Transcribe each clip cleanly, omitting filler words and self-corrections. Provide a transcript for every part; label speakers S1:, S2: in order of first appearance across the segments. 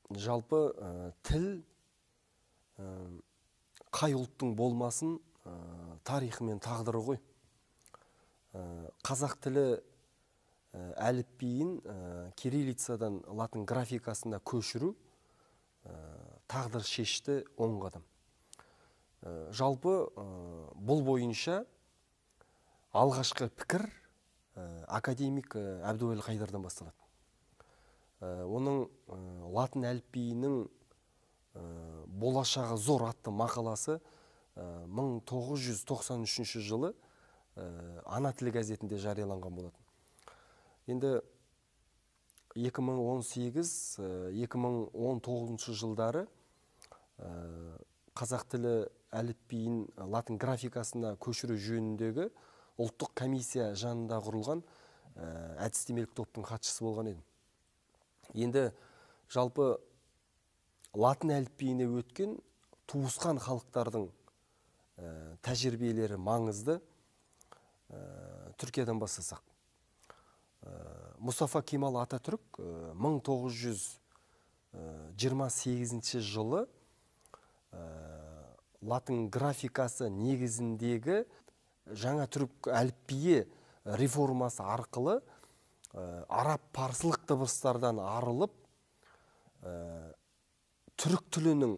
S1: Жалпы тіл қай ұлттың болмасын тарихы мен тағдыры ғой. Қазақ тілі әліпбиін кириллицадан латын графикасына көшіру тағдыр шешті оң қадам. Жалпы бұл бойынша алғашқы пікір академик Әбдуәлі Қайдардан басталады. Оның латын әліпбиінің болашағы зор атты мақаласы 1993 жылы «Ана тілі» газетінде жарияланған болатын. Енді 2018-2019 жылдары қазақ тілі әліпбиін латын графикасына көшіру жөніндегі ұлттық комиссия жанында құрылған әдістемелік топтың хатшысы болған едім. Енді жалпы латын әліпбиіне өткен туысқан халықтардың тәжірибелері маңызды. Түркиядан бастасақ, Мұстафа Кемал Ататүрік 1928 жылы латын графикасы негізіндегі жаңа түрік әліпбиі реформасы арқылы араб парсылық дыбыстардан арылып, түрік тілінің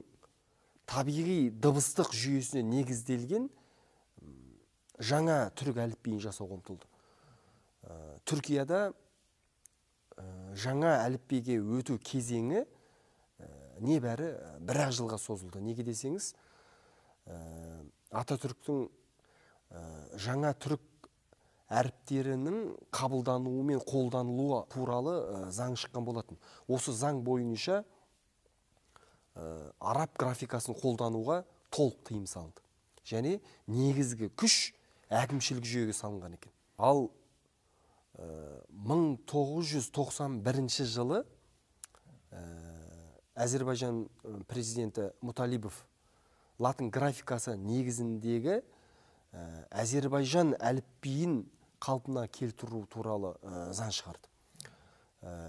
S1: табиғи дыбыстық жүйесіне негізделген жаңа түрік әліпбиін жасауға ұмтылды. Түркияда жаңа әліпбиге өту кезеңі небәрі бір-ақ жылға созылды. Неге десеңіз, Ататүріктің жаңа түрік әріптерінің қабылдануы мен қолданылуы туралы заң шыққан болатын. Осы заң бойынша араб графикасын қолдануға толық тыйым салынды. Және негізгі күш әкімшілік жүйеге салынған екен. Ал 1991 жылы Әзербайжан президенті Муталибов латын графикасы негізіндегі Әзербайжан әліпбиін қалпына келтіру туралы заң шығарды.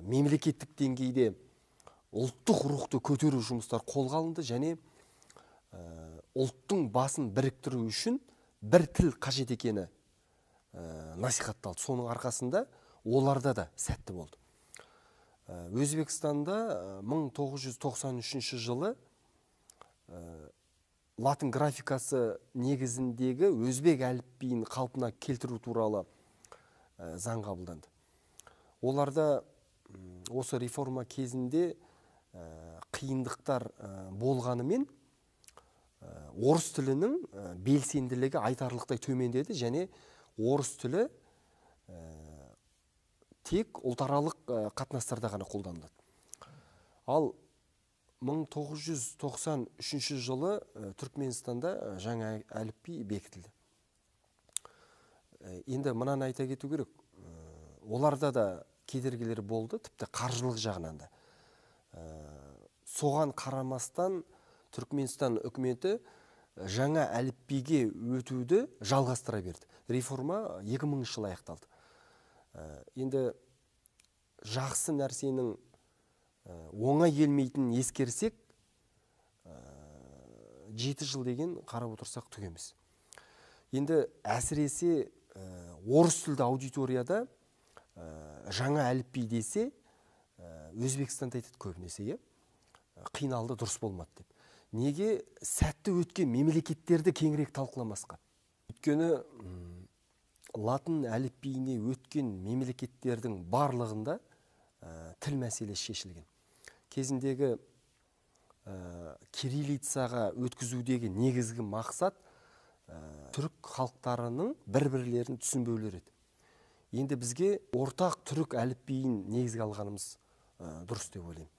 S1: Мемлекеттік деңгейде ұлттық рухты көтеру жұмыстар қолға алынды және ұлттың басын біріктіру үшін бір тіл қажет екені насихатталды. Соның арқасында оларда да сәтті болды. Өзбекстанда 1993 жылы латын графикасы негізіндегі өзбек әліпбиін қалпына келтіру туралы заң қабылданды. Оларда осы реформа кезінде қиындықтар болғанымен, орыс тілінің белсенділігі айтарлықтай төмендеді және орыс тілі тек ұлтаралық қатынастарда ғана қолданылады. Ал 1993 жылы Түркменстанда жаңа әліпби бекітілді. Енді мынаны айта кету керек, оларда да кедергілер болды, тіпті қаржылық жағынан да. Соған қарамастан Түркменстан үкіметі жаңа әліпбиге өтуді жалғастыра берді. Реформа 2000 жылы аяқталды. Енді жақсы нәрсенің оңай келмейтінін ескерсек, 7 жыл деген қарап отырсақ түк емес. Енді әсіресе орыс тілді аудиторияда жаңа әліпби десе, Өзбекстанда айтады көбінесе, иә? Қиналды, дұрыс болмады деп. Неге сәтті өткен мемлекеттерді кеңірек талқыламасқа? Өйткені латын әліпбиіне өткен мемлекеттердің барлығында тіл мәселесі шешілген. Кезіндегі кириллицаға өткізудегі негізгі мақсат түрік халықтарының бір-бірлерін түсінбеулері еді. Енді бізге ортақ түрік әліпбиін негізге алғанымыз дұрыс деп ойлаймын.